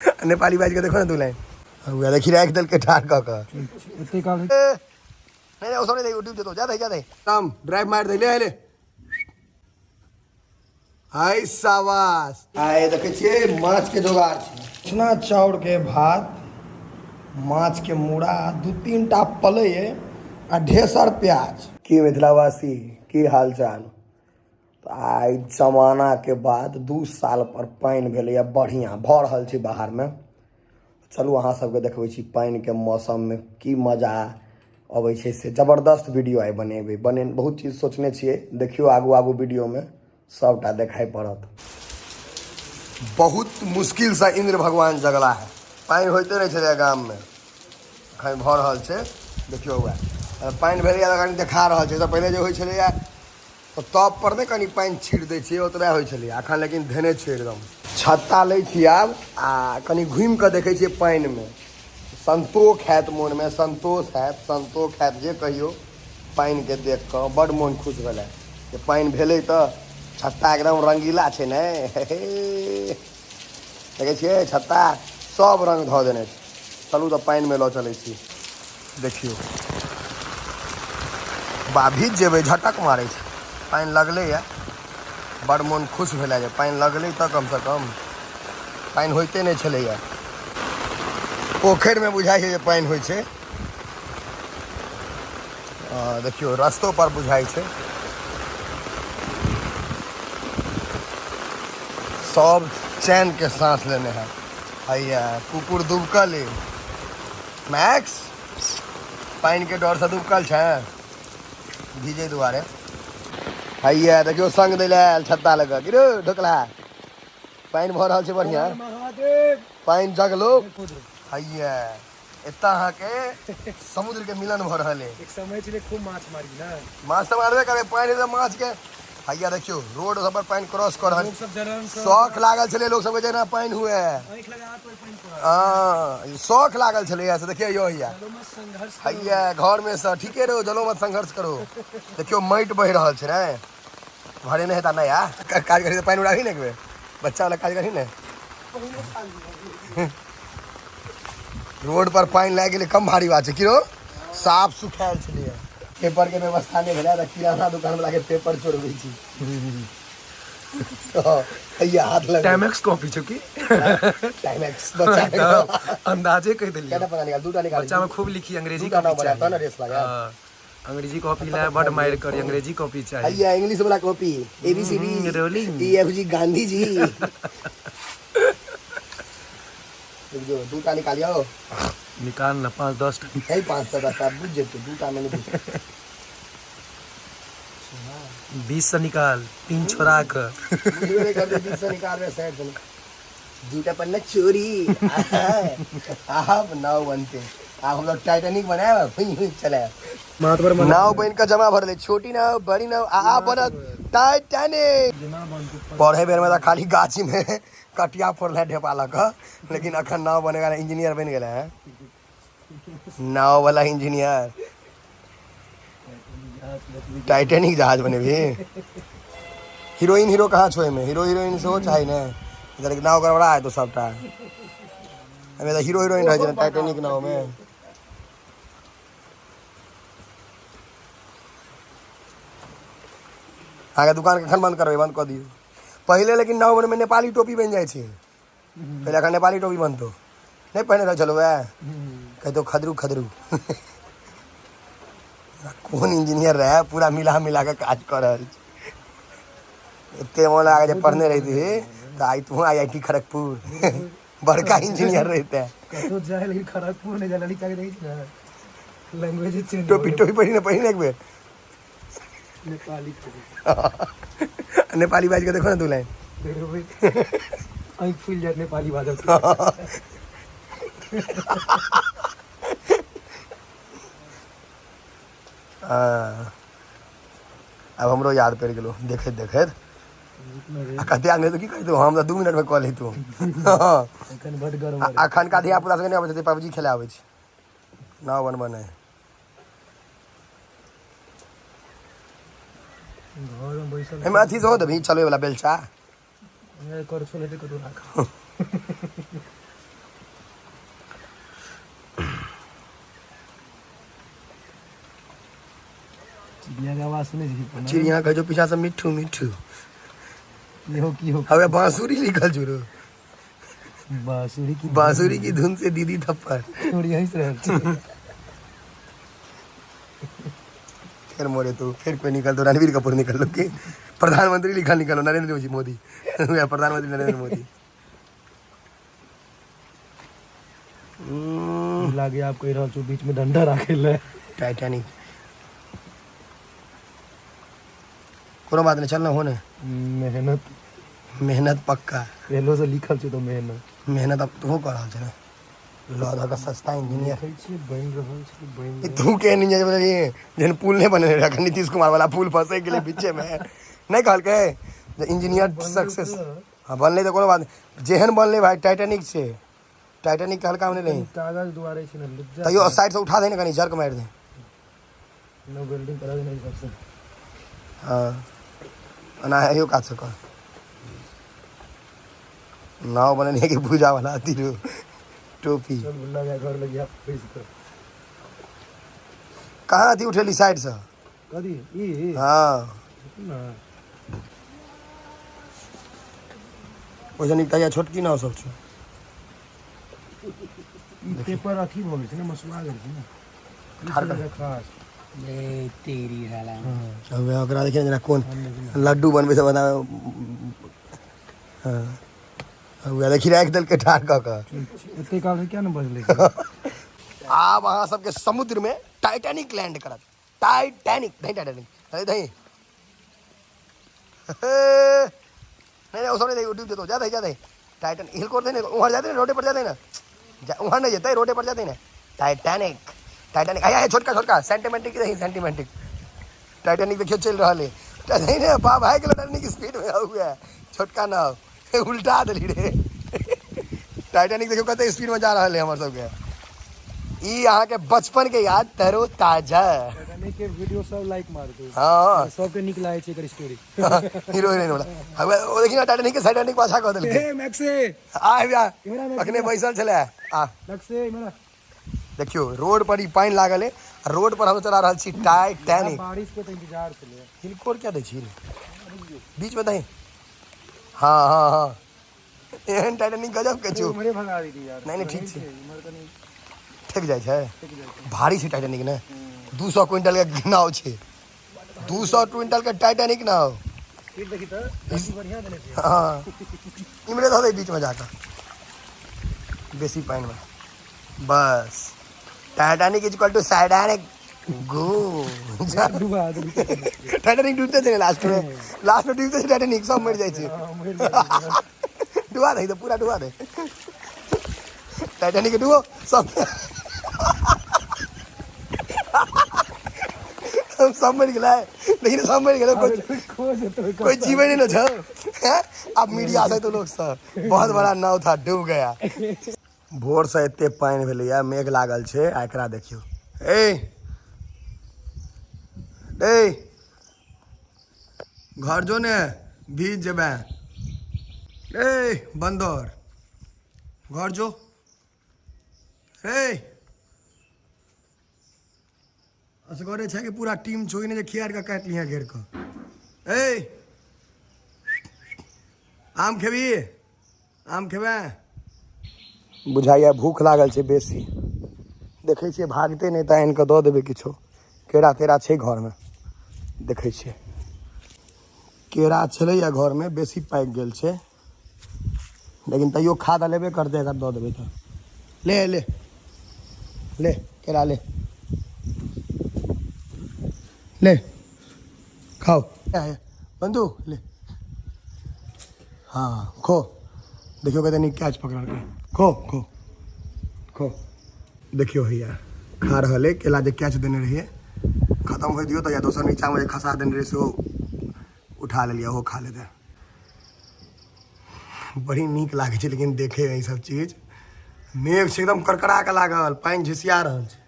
नेपाली बाजि कऽ देखो ने दू लाइन। उएह देखी राखि देलकै ठाढ़ कऽ कऽ। एते काल नहि नहि, ओ सब नहि, डूबि जेतौ। जा दही, जा दही। राम ड्राइव मारि दही, ले ले। हाय साबास। आइ देखै छियै माछ के जोगार छै। उसना चाउर के भात, माछ के मूड़ा, दू तीन टा पलै आ ढेसर प्याज। की मिथिलावासी, की हाल चाल? तऽ आइ जमानाके बाद 2 साल पर पानि भेलैए, बढ़िआँ भऽ रहल छै बाहरमे। चलू अहाँ सबके देखबै छी पानिके मौसममे की मजा अबै छै, से जबरदस्त वीडियो आइ बनेबै। बने बहुत चीज सोचने छियै, देखियौ आगू आगू वीडियोमे सबटा देखाइ पड़त। बहुत मुश्किलसँ इन्द्र भगवान जगला है। पानि होइते नहि छलै गाममे, एखन भऽ रहल छै। देखियौ वएह पानि भेलैए तऽ कनि देखा रहल छै। तऽ पहिले जे होइ छलैए तऽ टॉप पर नहि कनि पानि छीट दै छियै, ओतबे होइ छलै। एखन लेकिन धेने छै एकदम। छत्ता लै छी आब आ कनि घुमि कऽ देखै छियै पानिमे। संतोष हैत मोनमे, संतोष हैत, संतोष हैत जे कहियौ। पानिके देख कऽ बड्ड मोन खुश भेलै जे पानि भेलै तऽ छत्ता एकदम रंगीला छै ने। देखै छियै छत्ता सब रंग धऽ देने छै। चलू तऽ पानिमे लऽ चलै छी। देखियौ बा, भीज जेबै, झटक मारै छै। पानि लगलैए, बड़ मोन खुश भेलै जे पानि लगलै तऽ कमसँ कम पानि होइते नहि छलैए। पोखरिमे बुझाइ छै जे पानि होइ छै। देखियौ रस्तो पर बुझाइ छै। सब चैन के सांस लेने है। हैया कुकुर दुबकल है। मैक्स पानि के डर से दुबकल छै भीजे दुआरे। हैया देखियौ संग दै लए आयल छत्ता लऽ कऽ। गिरो ढोकला, पानि भऽ रहल छै बढ़िया, पानि जगलो। हैया एतऽ अहाँके समुद्र के मिलन भऽ रहल है। एक समय छलै खूब माछ मारी ने। माछ तऽ मारबे करबै, पानि तऽ माछ के। हैया देखियौ रोड सब पर पानि क्रॉस कऽ रहल। लोक सब जलन सँ शौख लागल छलै लोक सबके जेना पानि हुए। आँखि लगा तो पानि पड़ल। हँ, शौख लागल छलै से। देखियौ यौ हैया। जलो मत संघर्ष करो। हैया घर में से ठीके रहो, जलो मत संघर्ष करो। देखियौ माटि बहि रहल छै ने, भरे नहि हेता नया काज करी तऽ पानि उड़ाबी ने एक बेर, बच्चा वाला काज करी ने। रोड पर पानि लागि गेलै, कम भारी बात छै की रो? साफ सुखायल छलैए। पेपर के व्यवस्था नहि भेलै तऽ किराना दुकान वाला के पेपर चोरबै छी। हैया हाथ लग टाइमेक्स कॉपी छौ की? टाइमेक्स बच्चा के अंदाजे कहि देलियै। केटा पता निकाल, दूटा निकाल। बच्चा में खूब लिखी अंग्रेजी दूटा कॉपी नाम बनायब तहन चाहिए। ने रेस लगायब। हाँ, अंग्रेजी कॉपी लाए बड मारि करी, अंग्रेजी कॉपी चाहिए। हैया इंग्लिश वाला copy, A B C D, rolling. E F G, Gandhi ji. देखियौ दूटा निकालियौ। निकाल न 5-10 टा। है 5 10 टा बुझि जेतौ, दूटा में नहि बुझतौ। 20 से निकाल, 3 छोड़ा के। बुझबे नहि करतै, 20 से निकालबै, 60 से। दूटा पर न चोरी। आब नाव बनते, आब हम लोग टाइटैनिक बनायब, हुई हुई चलायब। मात पर नाव बनि कऽ जमा भरले, छोटी नाव बड़ी नाव, आ बनत टाइटैनिक। पढ़े बेर में तऽ खाली गाछी में कटिया फोड़ले ढेपा लऽ कऽ, लेकिन अखन नाव बनेगा, इंजीनियर बनि गेलै हैं, नाव वाला इंजीनियर। टाइटैनिक जहाज बनेबही। हीरोइन हीरो कहाँ छौ एहिमे? हीरो हीरोइन सेहो चाही ने। इधर नाव गड़बड़ा हेतौ सबटा। एहिमे तऽ हीरो हीरोइन रहै छै ने टाइटैनिक नाव में। अहाँके दुकान कखन बंद करबै? बंद कऽ दियौ पहिले। लेकिन नाव बनबै नेपाली टोपी बनि जाइ छै पहिले। अखन नेपाली टोपी बनतौ। नहि पहिने रहल छलौ वएह कहितो खदरू खदरू। कोन इंजीनियर रहे, पूरा मिला मिला के काज कऽ रहल छै। एते मोन लागै जे पढ़ने रहिती तऽ आइ तू आई I T Kharagpur बड़का इंजीनियर रहिते। कतौ जाए लेकिन खड़गपुर नहि जाए। ललित चाचा देखै छी ने, लैंग्वेज चेंज। टोपी टोपी पहिने पहिने एक बेर। नेपाली। नेपाली बाजि कऽ देखो ने दू लाइन। आँखि फुलि जायत नेपाली बाजब। हाँ, आब हमरो याद पड़ि गेलो देखैत देखैत। आ कते आदमी तऽ की कहितौ, हम तऽ 2 मिनट मे कऽ लैतहुँ। एखन बड गड़बड़। अखनका धिया पुता सबके नहि अबै छै, पबजी खेला आबै छै, नाव बनबऽ नहि। घरमे बैसल एहिमे अथी सेहो देबही चलबै वला बेलचा? करछुल हेतै कतौ राखल। चिड़िया के आवाज सुनै छी? चिड़िया कहै छौ पीछा से मिट्ठू मिट्ठू। इहो की हो? हवे बांसुरी लिखल छौ। बांसुरी की? बांसुरी की धुन से दीदी थप्पड़। थोड़ी हंस रहल छै। फिर मोरे तू फिर कोई निकल तो रणबीर कपूर निकल लो के प्रधानमंत्री लिखल निकलो, नरेंद्र जी मोदी, प्रधानमंत्री नरेंद्र मोदी। लागे आप कहि रहल छौ बीच में डंडा राखे ले। टाइटैनिक, कोनो बात नहीं, चल ना होने। मेहनत। मेहनत पक्का। पहलो से लिखल छै तो मेहनत। मेहनत अब तू कर रहल छै ने, लऽ धऽ कऽ सस्ता इंजीनियर। देखै छियै, बनि रहल छै, बनि। तू के इंजीनियर बनेलियै जेहन पुल नहि बनेने रहै नीतीश कुमार वाला पुल, फंसै गेलै बीचे में, नहि कहलकै जे इंजीनियर सक्सेस। हाँ, बनलै तऽ कोनो बात नहि, जेहन बनलै भाई, टाइटेनिक छै, टाइटेनिक के हल्का में नहीं। कागज दुआरे छै ने लुज्जा। तैयो साइड से उठा दे ने, कनी जर्क मारि दे। नो वेल्डिंग करा देने सबसे। हाँ, एना इहो काज से कर। नाव बनेने के पूजा वाला अथी रो टोपी। चल बुल्ला गया घर लग गया पैस कर। कहाँ अथी उठेली साइड से? कदी ई? हाँ। ना। ओहिसँ नीक तऽ छोटकी नाव सब छौ। ई पेपर अथी भऽ गेल छै ने, मसुआ गेल छै ने ई। ठाढ़ कर। छलै खास। ए तेरी साला। हाँ। अब ओकरा देखिए जेना कोन लड्डू बनबै छै बना। हाँ, वएह देखी, राखि देलकै ठाढ़ कऽ कऽ। एते काल से क्या ने बजलै? आब अहाँ सबके समुद्र में टाइटैनिक लैंड करत। टाइटैनिक नहीं, टाइटैनिक नहीं, नहीं नहीं नहीं, ओ सब नहीं, डूब जेतो। जा दे, जा दे। टाइटन हिलकोर दे ने, उधर जाते ने, रोडे पर जाते ना, उधर नहीं जेते, रोडे पर जाते ना। टाइटैनिक, टाइटैनिक आया है। छोटका छोटका सेंटिमेंटिक नहीं, सेंटिमेंटिक टाइटैनिक देखियो चल रहल है। नहीं ने बाप भाई के टाइटैनिक स्पीड में आउ है। छोटका नाव उल्टा देली रे। टाइटैनिक देखियो कते स्पीड में जा रहल है। हमर सबके ई अहाँ के बचपन के याद तरो ताजा। टाइटैनिक के वीडियो सब लाइक मारतै। हाँ। सबके नीक लागै छै एकर स्टोरी। हीरो हीरोइन वाला हवे ओ देखी ना, टाइटैनिक के टाइटैनिक पाछा कऽ देलकै। ए मैक्से। आ भैया। इमरा मैक्से। अखने बैसल छलै आ। मैक्से इमरा। देखियो, रोड पर ई पानि लागल है आ रोड पर हम चला रहल छी टाइटैनिक। बारिश के तऽ इंतजार छलै। हिलकोर क्या दै छी बीच में दही? हाँ हाँ हाँ, एहन टाइटैनिक गजब के छौ। उम्हरे भगा दी यार। नहीं, नहीं, ठीक छै। इम्हर कनी ठेक जाइ छै। ठेक जाइ छै। भारी छै टाइटैनिक ने, 200 क्विंटल के नाव छै, 200 क्विंटल के टाइटैनिक नाव। फिर देखी तऽ काफी बढ़िया देने छै। हाँ, इमरे धऽ दे बीच में जाकर बेसी पानि में। बस, टाइटैनिक is equal to साइडानिक गो। डुबा देली। टाइटैनिक डूबते छै लास्ट में, लास्ट में डूबते छै टाइटैनिक, सब मरि जाइ छै। हाँ, मरि जाइ छै। डुबा दे तऽ पूरा डुबा दे टाइटैनिक के, डुबो सब, सब मरि गेलै। लेकिन सब मरि गेलै, कोई खोज जेतै। कोई जीवे नहीं ना छौ हैं? अब मीडिया से तो लोग सब, बहुत बड़ा नाव था, डूब गया। भोर से एते पानि भेलैया, मेघ लागल छै आ एकरा देखियौ। ए ए, घर जो ने, भीज जेबै। ए बंदर, घर जो। ए असगरे छै कि पूरा टीम छौ? ई नहि जे खियार के काटि लिहे घेर कऽ। ए आम खेबी? आम खेबै? बुझाइया भूख लागल छै बेसी। देखै छियै, भागते नहि तऽ आनि कऽ दऽ देबै किछो। केरा तेरा छै घरमे? देखै छियै, केरा छलैया घरमे, बेसी पाकि गेल छै, लेकिन तैयो खा तऽ लेबे करतै। अगर दऽ देबै तऽ ले ले ले, केरा ले ले, खाओ बंधु, ले। हाँ, खो। देखियो कते नीक कैच पकड़लकै। खो खो खो। देखियो, हैया खा रहल है केला जे कैच देने रहियै। खत्म होइ दियौ तऽ या दोसर नीचामे जे खसा देने रहियै सेहो उठा लेलियै, ओहो खा लेतै। बड़ी नीक लागै छै लेकिन देखे ई सब चीज। मेघ छै एकदम करकरा के लागल, पानि झिसिया रहल छै।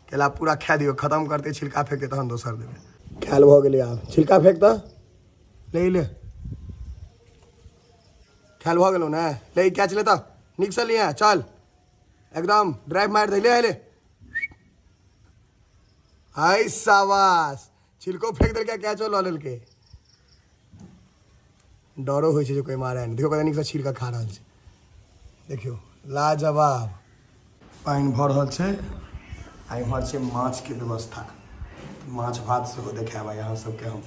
केला पूरा खा दियौ, खत्म करतै, छिलका फेंकतै, तहन दोसर देबै। खायल भऽ गेलै आब, छिलका फेंक तऽ ले ई ले। खायल भऽ गेलौ ने? ले, ई कैच ले तऽ नीकसँ लिहे। चल, एकदम ड्राइव मारि दे। ले ले। हाय साबास, छिलको फेंक देलकै, कैचो लऽ लेलकै। डरो होइ छै जे कोइ मारै नहि। देखियौ कते नीकसँ छिलका खा रहल छै, देखियौ लाजवाब। पानि भऽ रहल छै आ इम्हर छै माछके व्यवस्था। माछ भात सेहो देखायब आइ अहाँ सबके हम।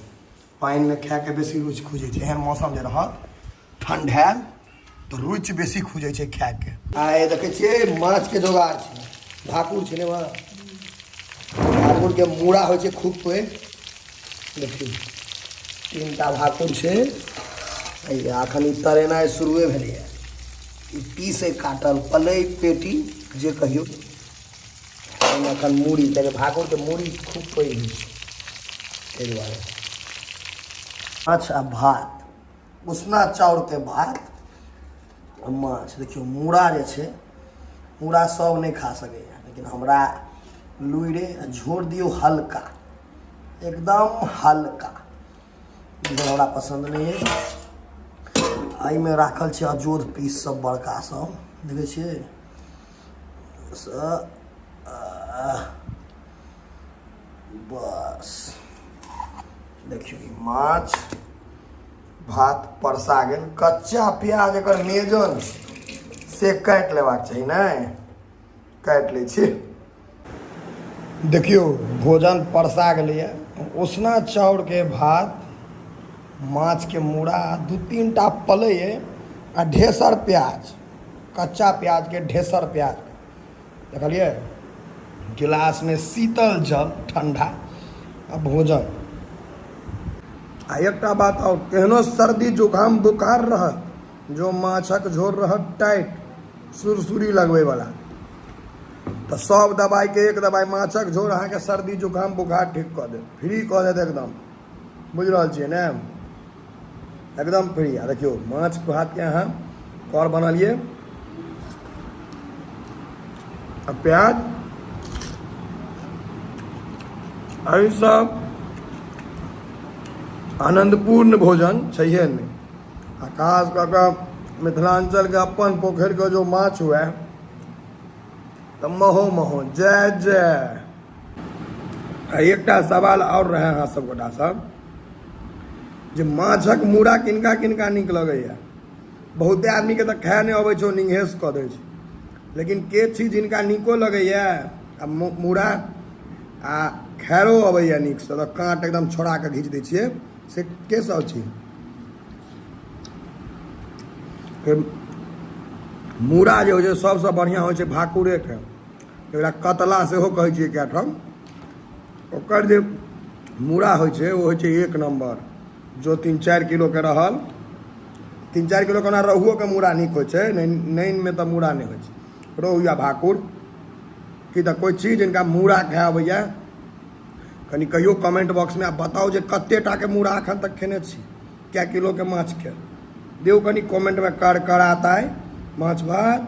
पानिमे खायके बेसी रुचि खुजै छै, एहन मौसम जे रहत ठण्डायल तऽ रुचि बेसी खुजै छै खायके। आ देखै छियै माछके जोगाड़ छै, भाकुर छै ने, भाकुरके मूड़ा होइ छै खूब पैघ। देखियौ 3टा भाकुर छै। एखन ई तरेनाइ शुरुए भेलैए। ई पीस काटल पलै पेटी जे कहियौ, एहिमे एखन मूड़ी, कियाकि भाकुरके मूड़ी खूब पैघ होइ छै, ताहि दुआरे। माछ आ भात, उसना चाउरके भात आ माछ। देखियौ मूड़ा जे छै, मूड़ा सब नहि खा सकैए, लेकिन हमरा लुइरे आ झोर दियौ हल्का, एकदम हल्का, झोर हमरा पसन्द नहि अछि। एहिमे राखल छै अजोध पीस सब, बड़का सब, देखै छियै। बस देखियौ ई माछ भात परसा गेल। कच्चा प्याज एकर मेजन छै से काटि लेबाक चाही, नहि काटि लै छी। देखियौ भोजन परसा गेलैए, उसना चाउरके भात, माछके मूड़ा, 2-3 टा पलै आ ढेसर प्याज, कच्चा प्याजके ढेसर प्याज देखलियै। गिलासमे शीतल जल ठण्डा आ भोजन। आ एकटा बात आओर, केहनो सर्दी जुकाम बुखार रहत, जो माछक झोर रहत टाइट सुरसुरी लगबैवला, तऽ सब दबाइके एक दबाइ माछक झोर अहाँके सर्दी जुकाम बुखार ठीक कऽ देत, फ्री कऽ देत एकदम। बुझि रहल छियै ने, एकदम फ्री। आ देखियौ माछ भातके अहाँ कर बनलियै आ प्याज, एहिसँ आनन्दपूर्ण भोजन छैहे नहि। आ खास कऽ कऽ मिथिलाञ्चलके अपन पोखरिके जो माछ हुए तऽ महो महो जय जय। आ एकटा सवाल आओर रहै अहाँ सब गोटा सब, जे माछक मूड़ा किनका किनका नीक लगैए? बहुते आदमीके तऽ खाए नहि अबै छै, निंघेस कऽ दै छै, लेकिन के छी जिनका नीको लगैए आ मूड़ा आ खैरो अबैए नीकसँ, तऽ काँट एकदम छोड़ा कऽ घीच दै छियै, से के सब छी? मूड़ा जे होइ छै सबसँ बढ़िआँ होइ छै भाकुरेके, एकरा कतला सेहो कहै छियै कए ठाम। ओकर जे मूड़ा होइ छै ओ होइ छै एक नम्बर, जो 3-4 किलोके रहल। 3-4 किलोके ओना रोहुओके मूड़ा नीक होइ छै, नैनमे तऽ मूड़ा नहि होइ छै, रोहु या भाकुर। की तऽ कोइ चीज जिनका मूड़ा खाय अबैए, कनि कहियो कमेंट बॉक्समे आ बताउ जे कते टाके मूड़ा एखन तक खेने छी, कए किलोके माछके दियौ कनि कमेंटमे कर कराता माछ भात।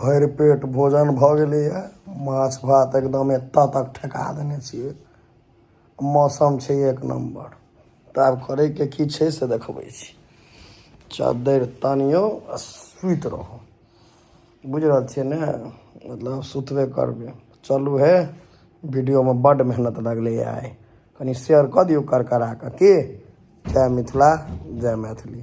भरि पेट भोजन भऽ गेलैए, माछ भात एकदम एतऽ तक ठेका देने छियै। मौसम छै एक नम्बर। तऽ आब करैके की छै से देखबै छी। चद्दरि तानियौ आ सुति रहू, बुझि रहल छियै ने, मतलब सुतबे करबै। चलू हे, वीडियोमे बड्ड मेहनत लगलैए आइ, कनि शेयर कऽ दियौ करकरा कऽ की। जय मिथिला, जय मैथिली।